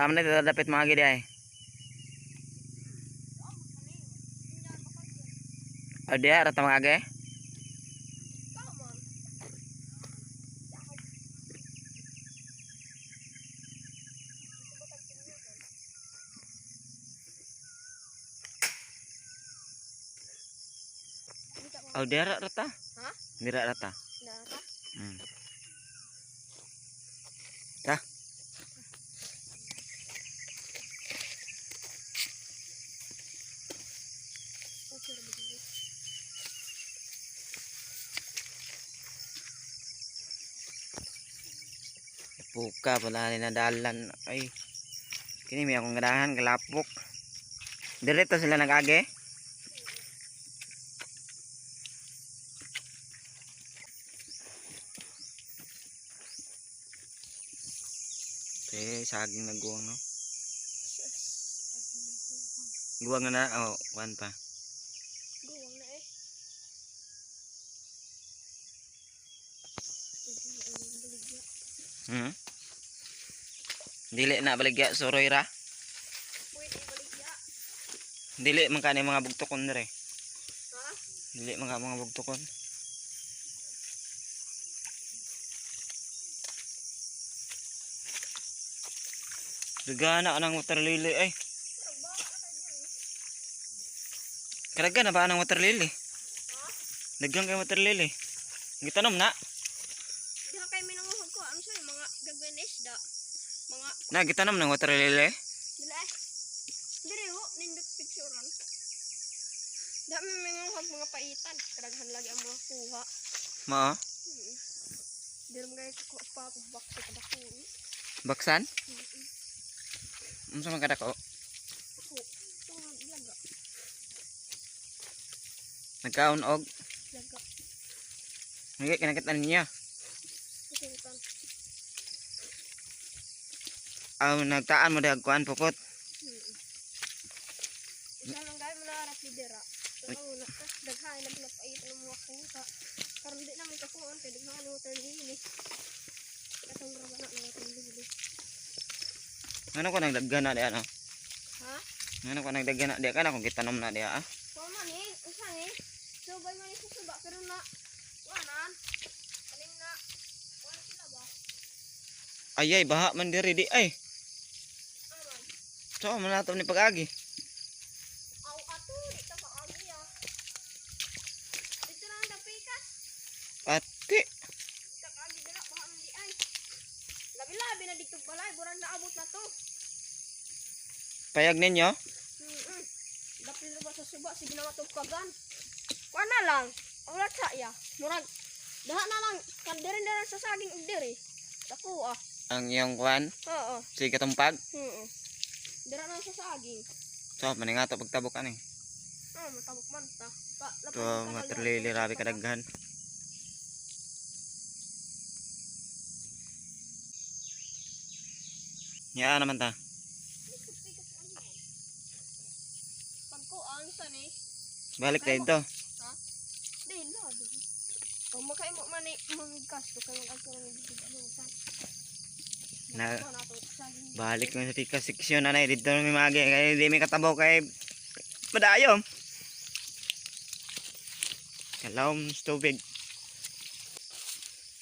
Tama na dito dapat mga gidi ay. O diya, rata mga agi. Tama. O diya rata. Ha? Dira rata. Na ka? Ta. Okay ra ba? Puka pala ni nadalan. Ay. Kini may akong ganahan kalapok. Diretso sila nag-agi. Okay, saging naguwang no. Guwang na na, oh, kuwan pa. Guwang na eh. Dili na baligya suroy ra. Pwede baligya. Dili man kani mga bugtokon dire. Ha? Dili man ka mga bugtokon. Dagana anang water lily ay. Karaga na ba anang water lily? Daghang kay water lily. Gitanom na. Diha kay minanguhag ko. Ano sa'yo? Mga gagawin na isda. Mga Na gitanom ng water lily. dila eh. Dire ho, nindot picturean. Dami minanguhag mga paitan. Karaghan lagi ang mga kuha. Mao. Dire mo kayo kuha pa box sa kadako. Baksan? Unsa man kadako? Ako, ito nga laga. Nagkaon og Laga. Hindi kinakita niya. Kusutan. Aw nagtaan mo dag kuan pukot. Isa lang gaya mo na harap ni Dira. Pero una ka, daghan na pinapaitan ng mga kuha. Karon di naman kakuan kay daghan ng water lily. Katong raba na ng water lily. Ngano ko nagdaghan na diha no? Ha? Ngano ko nagdaghan na diha kana kung gitanom na diha ah. Kuha man eh, usa ni. Subay man sa suba pero na kuanan. Kaning na kuan sila ba? Ay ay baha man diri di ay. Aman. So man nato ni pag-agi. Aw ato di ta paagi ah. Dito na ang dapikas. Pati. Dito kaagi dira baha man di ay. Labi-labi na dito balay, burang naabot na to. Payag ninyo? Dapil na ba sa suba sige na matugkagan. Kuan na lang. Wala sa iya. Murag daha na lang kan diri sa saging ug diri. Dako ah. Ang iyong kuan Oo. sige katumpag. Dira na sa saging. So maningato pagtabok ani. Ah, matabok man ta. Pa, To water lily rabi kadaghan. Ya naman ta. Pagkuan sa ni. Balik tayo dito. Di labi. Kung makaimo man ni manggas ko kay mag-agto ng bibig ano sa. Na Kuan ato saging. balik lang sa pika seksyon na dito mi magi kay di mi katabo kay padayon. Kalawom sa tubig.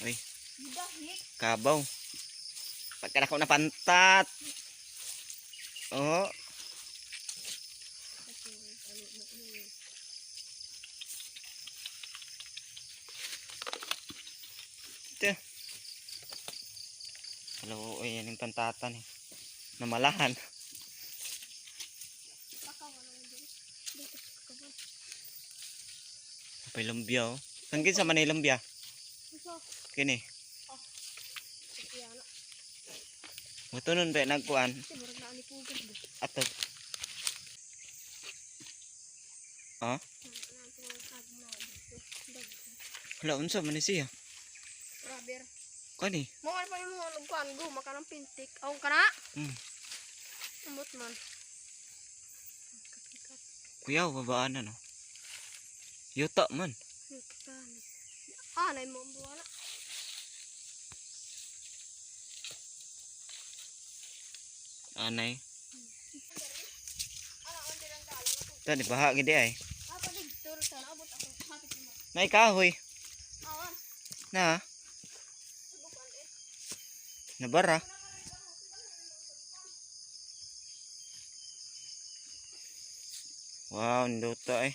Uy, Gidahik. kabaw. Pagkadako na pantat. Oh, ito. Hello, uy, yan yung pantatan eh. Namalahan. Kakawa na lang dito. Dito sa kakawan. May lumbia oh. Sangkin sa manay lumbia. Isa. Kini. Iya na. Mutunon ba nagkuan? Kasi murag na ani pugad ba. Ato. Ah? Wala unsa man ni siya. Rubber. Kani. Mo ano pa yung mga nagkuan go makanang pintik. Aw kana. Umot man. Kuya, babaan na no. Yuta man. Ah, nay mo ang buwana. Anay. Ta di baha gid ay. Ah, padig turo sa abot ako hapit mo. Nay kahoy. Awan. Na. Nabara. Wow, nduta eh.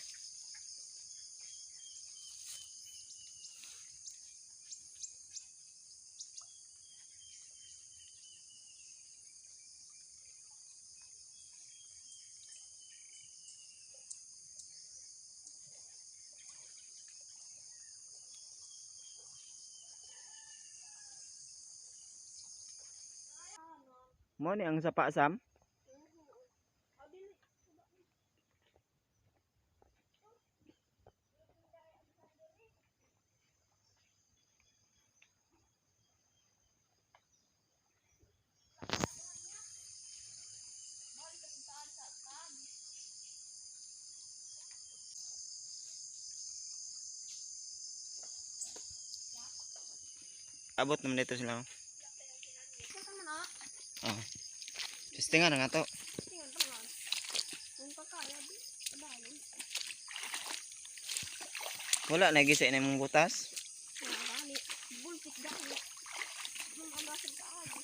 Mo ni ang sapa, Sam. Abot naman dito sila. Saan man ah? Oh. Testingan na nga to. Tingnan pa nga. Kung kakaya di, padayon. Wala na gisa na imong butas. Wala gani. Bulpit gani. Nung kamasag ka agi.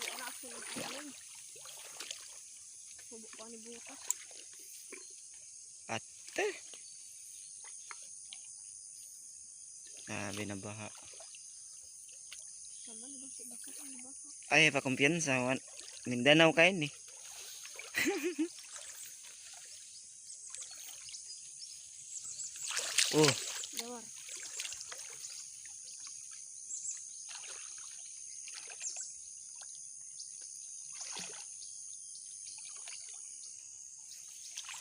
Wala ako ng kanin. Hubo pa ni butas. Ate. Grabe na baha. Naman, bakit bakit ang baka? Ay, pakumpiyansa. Mindanao kayo ni. Oh, Dawar.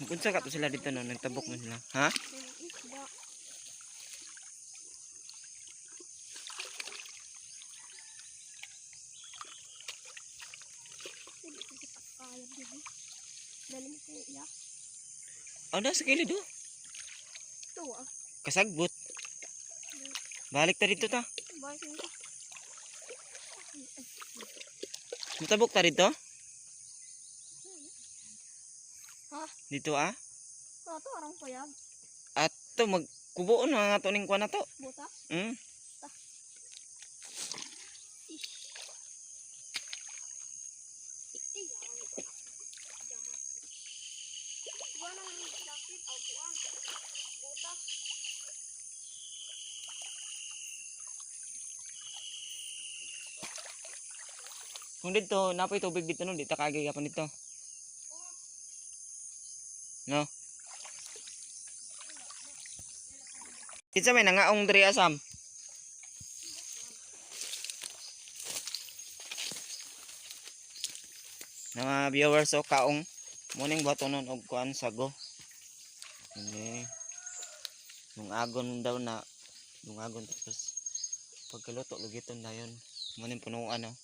Magunsa ka to sila dito no, nagtabok mo sila. Ha? May isda. Hindi ko kita kaya dili. Dali mo kayo iyak. Oh, nasa gilid oh. Ito ah. Kasagbot. Balik ta dito ta. Bakit mo? Mutabok ta dito? Ha? Dito ah. Ito arang payag. Ato magkubuon na nga to ning kuan na to. Butas. Ish. Ikti. Kuha ng jacket o kuha. Butas. Kung dito, napoy tubig dito no, dito kagay ka pa nito. No. Kinsa may nangaong diri asam? Na mga viewers, oh, kaong muning bato nun og kuan sago. Ini. Nung agon daw na nung agon tapos pagkaluto lugiton na yun. Muning punuan oh.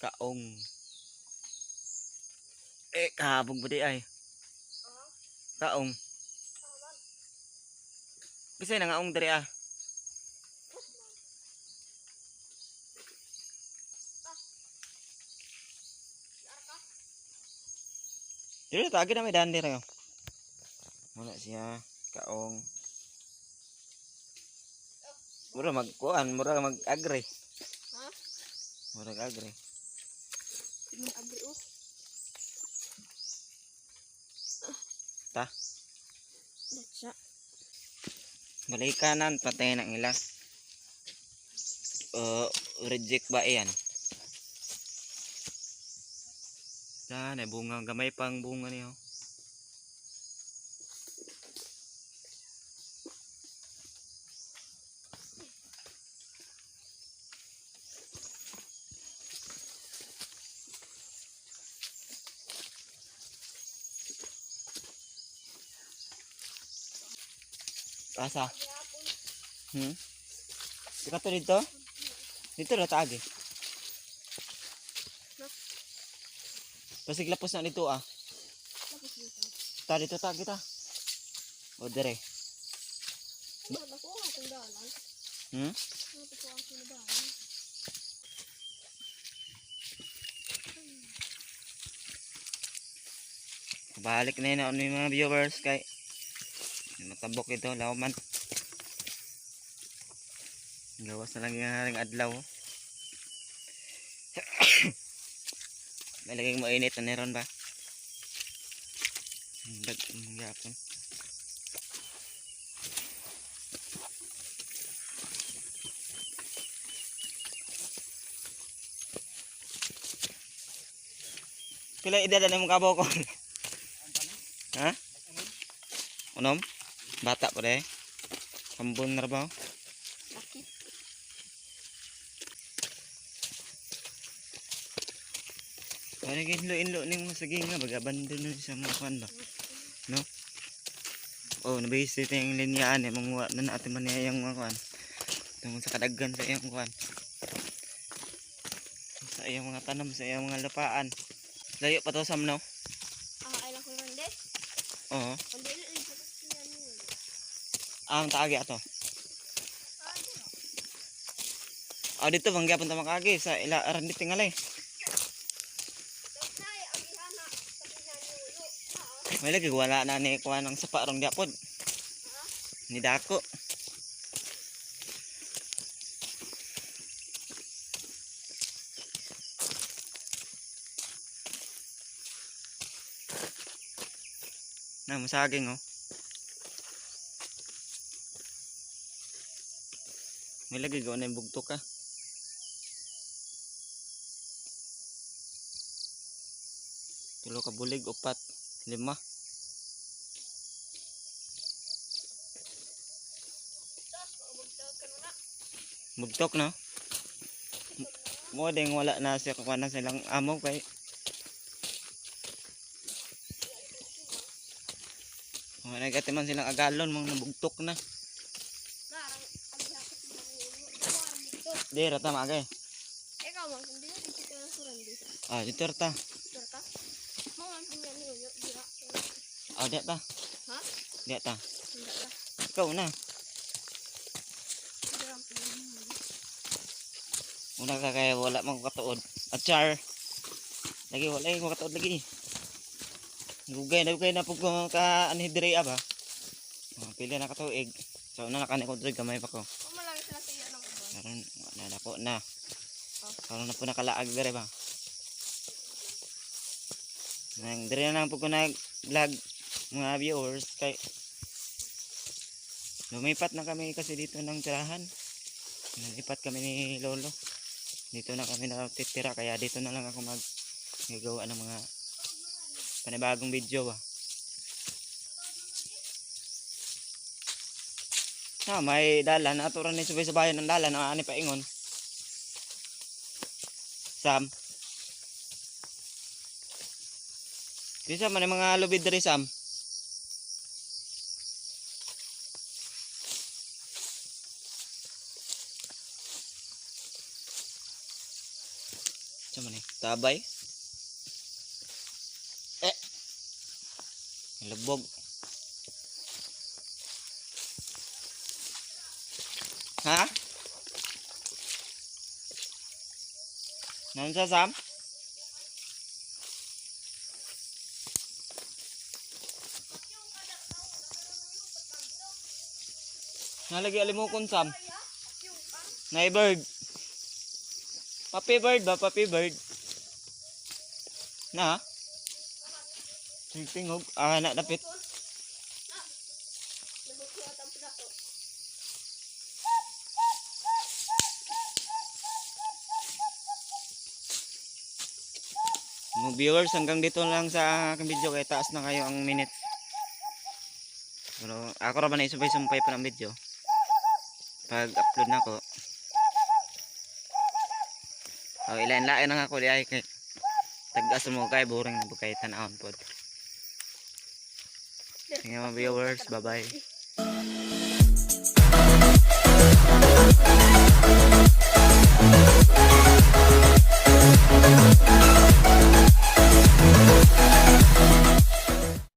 Kaong. Eh, kahabog ba di ay? Kaong. Kasi nangaong diri ah. Dili tagi na may daan diri oh. Wala siya kaong. Mura magkuan, mura mag-agree. Ha? Mura agree. Yung agri oh. Ta. Datsa. Balikanan patay ng ila. Reject ba iyan? Ta, na bunga gamay pang bunga niyo. Asa? Di ka to dito? Dito na taagi. Pasig lapos na dito ah. Tapos dito. Ta dito ta kita. O dire. Ano ba ko ang atong dalan? Ano ba ko ang atong dalan? Balik na yun ako yung mga viewers kay matabok ito lawman. Gawas na lang yung haring adlaw. May laging mainit na meron ba? Dag gapon. Pila edad na imong kabaw ko? Ha? Unom? Bata pa de. Kambon na ba? Sakit. Parang inlo-inlo ning mga saging nga baga abandon na siya mga kuan ba. No? Oh, nabase ito yung linyaan eh manguha na natin man niya yung mga kuan. Tungkol sa kadaggan sa iyang kuan. Sa iyang mga tanom, sa iyang mga lupaan. Layo pa to sam no? Ah, ay lang ko rande. Oo. Ang dili lang sa niya niyo. Ah, ang taagi ato. Ah, dira. Ah, dito bang gyapon ta makagi sa ila aran dito tingalay. Tapos na ay ang ihana sa pinya niyo. Ah, May lagi wala na ni kuan ang sapa rong gyapon. Ni dako. Na masaging oh. May lagi gawa na yung bugtok ka. Tulo ka bulig, upat, lima. Tapos maubog ka na. Bugtok no? Mo ding wala na siya kukuha na silang amo kay wala nagati man silang agalon mga nabugtok na. Narang ang ihana sa pinya niyo. Warang dito. Di rata maagay. Ikaw man kung dili dito ka sa rande. Ah, dito rata. Dira ta. Mao ang pinya niyo dira. Ah, di ta. Ha? Di ta. Dira ta. Ikaw na. Dira ang pinya niyo. Una ka kaya wala man ko katuod. At char. Lagi wala ko katuod lagi. Gugay na gugay na pug ko ka ani dire ba. Mga pila na katuig. So una na kani ko diri gamay pa ko. Umalagi sila sa iya ng uban. Karon wala na po na. Karon na po nakalaag dire ba. Nang dire na lang po ko nag vlog mga viewers kay lumipat na kami kasi dito ng tirahan. Nalipat kami ni Lolo. Dito na kami natitira kaya dito na lang ako mag gagawa ng mga panibagong video ba. Ah, may dalan. Ato rin ni subay-subayan ng dalan. Ang ani paingon. Sam. Di sa man yung mga lubid diri Sam. Sa man eh. Tabay. Eh. Lubog. Ha? Naunsa Sam? Nalagi alimokon Sam. Nay bird. Papi bird ba? Papi bird. Na? Tingog. Ah, na dapit. Nabuklat ang plato. Mga viewers, hanggang dito lang sa aking video kaya taas na kayo ang minutes. Pero ako ra ba na isubay-sumpay pa ng video. Pag upload na ako. Oh, ilain-lain na ako di ay kay tag-asa mo kay boring na kay tan-awon pod. Sige mga viewers, bye-bye.